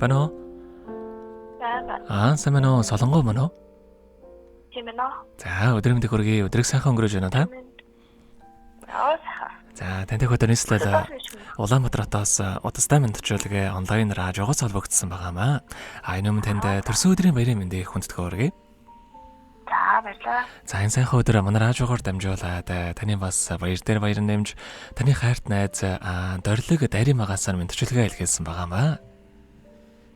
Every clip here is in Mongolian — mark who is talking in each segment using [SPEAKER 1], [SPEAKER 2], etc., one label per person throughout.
[SPEAKER 1] Байна уу?
[SPEAKER 2] Сайн байна.
[SPEAKER 1] Аа, сайн байна уу? Солонгоо мөн үү?
[SPEAKER 2] Тийм ээ нөө.
[SPEAKER 1] За, өдрийн мэндийг хүргэе. Өдрийг сайхан өнгөрөөж байна уу та?
[SPEAKER 2] Аа, сайхан.
[SPEAKER 1] За, тантай хөдөр нийслэл Улаанбаатар хотоос удастай мэндчилгээ онлайн радиогоос холбогдсон байгаамаа. А энэ өмнө танд төрсөн өдрийн баярын мэндийг хүндэтгэн хүргэе.
[SPEAKER 2] За, баярлалаа.
[SPEAKER 1] За, энэ сайхан өдөр манай радиогоор дамжуулаад таны бас баяр дээр баяр нэмж таны хайрт найз дорилог даримагасаар мэндчилгээ илгээсэн байгаамаа.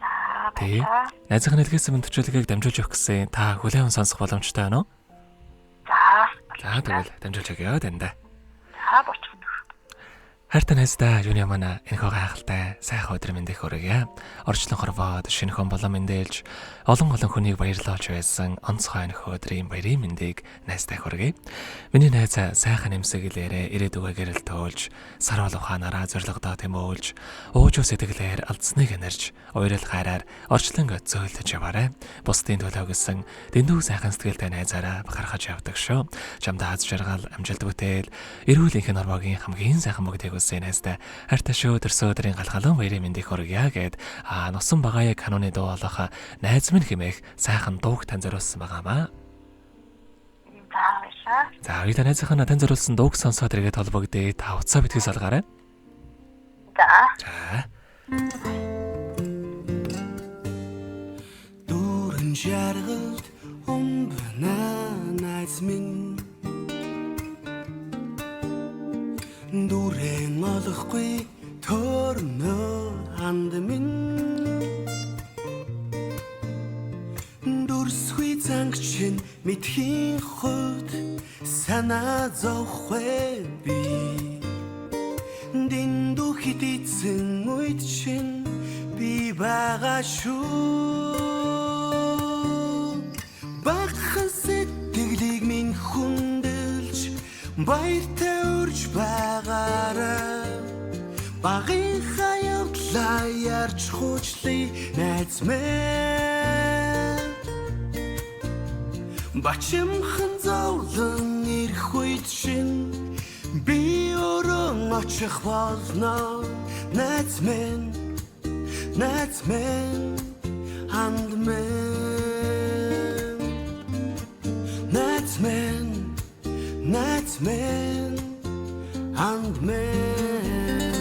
[SPEAKER 2] За,
[SPEAKER 1] Тий.
[SPEAKER 2] баярлалаа.
[SPEAKER 1] Найзынхаа илгээсэн мэндчилгээг дамжуулж өгөх гэсэн та хүлээн сонсох боломжтой байна уу?
[SPEAKER 2] За.
[SPEAKER 1] За, тэгвэл дамжуулж өгье танд.
[SPEAKER 2] За, бочих.
[SPEAKER 1] Хайртай найздаа юуны ямана энэхүү гайхалтай сайхан өдөр мэндийг хүргье. Орчлон хорвоод шинэ хүн болон мэндэлж олон олон хүнийг баярлуулж байсан онцгой энэхүү өдрийн баярын мэндийг найздаа хүргье. Миний найз сайхан нэмсэглээрээ ирээдүгөө гэрэл төөлж саруул ухаанаараа зоригдоо тэмөөлж уужуу сэтгэлээр алдсныг анирч уярл хайраар орчлон зөөлдөж яваарай. Бусдын төлөө гэсэн дэндүү сайхан сэтгэлтэй найзаараа бахархаж явдаг шүү. Чамдаа аз жаргал, амжилт бүтээл, эрүүл энхэн нормогийн хамгийн сайхан бүгдийг хүсье найздаа. Хайртай шүү, төрсөн өдрийн галгалан баярын мэндийг хүргье гэд нусан багаяа каноны дуу болох найз минь хэмээх сайхан дууг тань зориулсан байгаамаа.
[SPEAKER 2] За, баярлалаа.
[SPEAKER 1] За, хоёулаа найзынхаа тань зориулсан дууг сонсоод эргээд холбогдъё. Та утсаа битгий салгаарай.
[SPEAKER 2] За.
[SPEAKER 1] За.
[SPEAKER 3] Дүүрэн жаргалд умбна найз минь Дүрэн олохгүй төрнө анд минь Дүрсгүй занг чинь мэдхийн хувьд санаа зовхгүй би Дэндүү хитийцэн үед чинь би байгаа шүү Багхан сэтгэлийг минь хүндэлж баяртай урьж байгаарай Багынхаа явдлаа ярьж хуучлаа найз минь Бачимхан зовлон ирэх үед шин би өрөн очих болно найз минь найз минь анд минь найз минь найз минь анд минь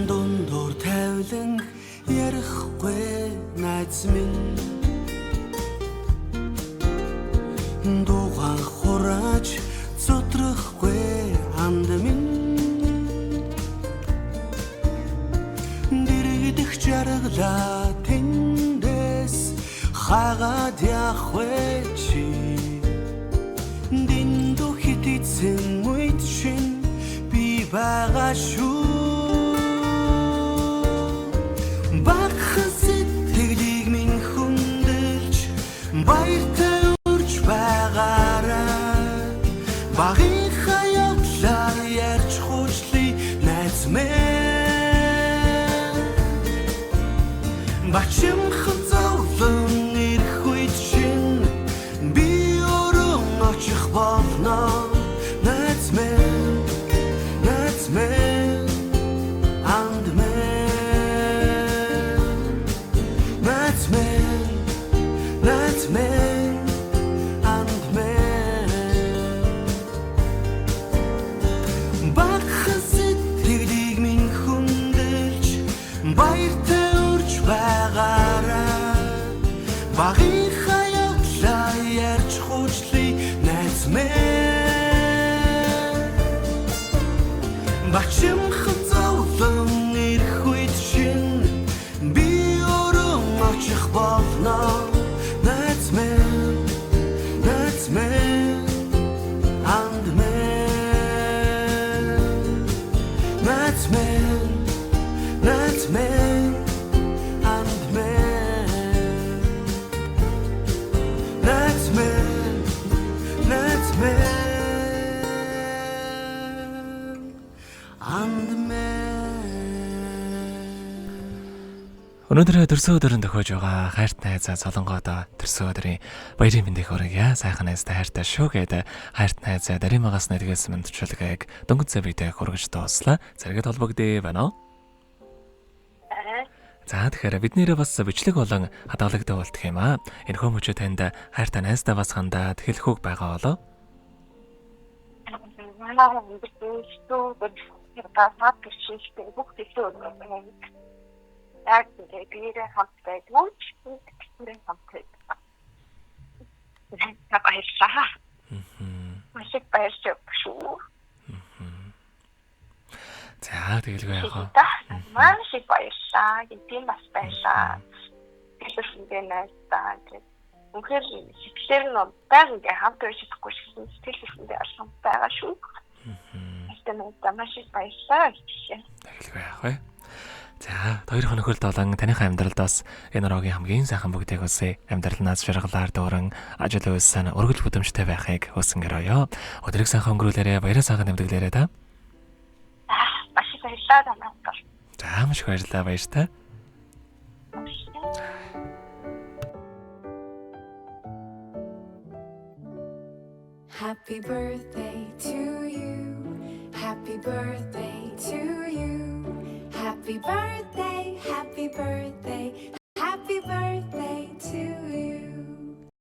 [SPEAKER 3] Дундуур тавилан ярихгүй найз минь Дугаан хурааж зудрахгүй анд минь Дэрэгдэх жаргалаа тэндээс хагаад явах вэ чи Дэндүү хитийцэн үед шин би байгаа шүү Багхан сэтгэлийг минь хүндэлж баяртай урьж байгаарай Багынхаа явдлаа ярьж хуучлаа найз минь Бачимхан зовлон ирэх үед шин би өрөн очих болно найз минь найз минь анд минь найз минь найз минь анд минь Багхан сэтгэлийг минь хүндэлж баяртай урьж байгаарай Багынхаа явдлаа ярьж хуучлаа найз минь Бачимхан зовлон ирэх үед шин би өрөн очих болно найз минь найз минь анд минь найз минь найз минь анд минь найз минь найз минь анд минь
[SPEAKER 1] Өнөөдөр төрсөн өдөр нь тохиож байгаа хайрт найзаа Солонгоод төрсөн өдрийн баярын мэндийг хүргье. Сайхан найзтай хайртай шүү гээд хайрт найзаа Даримагаас нэргэлсэн мэндчилгээг дөнгөж цай биедээ хүргэж дууслаа. Зэрэгэд холбогдъё байна уу? За, тэгэхээр бид нэрээ бас бичлэг болон хадгалагдав болтох юм аа. Энэ хүмүүчээ танд хайртай найздаа бас хандаад хэлэх үг байгаа болов?
[SPEAKER 2] Манай амьдрал шүү төршилтэй бүх төлөө яг тэгээ биерээ хамт байдгүй ч биерээ хамт байдаг. Баярлалаа. Маш их баярлалаа шүү.
[SPEAKER 1] За, тэгэлгүй яах вэ?
[SPEAKER 2] Маш их баярлалаа. Гэдэм бас баярлалаа. Хэлсэндээ найздаа. Үнэхээр сэтгэлээр нь байнга ингээ хамт байж чадахгүй шигсэн сэтгэл зүрхэндээ хамт байгаа шүү. Хайртай найздаа маш их баярлалаа гэж.
[SPEAKER 1] Тэгэлгүй яах вэ? За, хоёр хоног болон таныхаа амьдралд бас энэ орогийн хамгийн сайхан бүгдийг хүсье. Амьдрал наз жаргалаар дүүрэн ажил үйлсэн өргөл бүдэмжтэй байхыг хүсэн гэрөөё. Өдрийг сайхан өнгөрүүлээрэ, баяраа сайхан тэмдэглээрэ та.
[SPEAKER 2] Маш их баярлалаа танаас.
[SPEAKER 1] За, маш их баярлалаа, баяртай.
[SPEAKER 4] Happy birthday to you. Happy birthday to you. Happy birthday, happy birthday.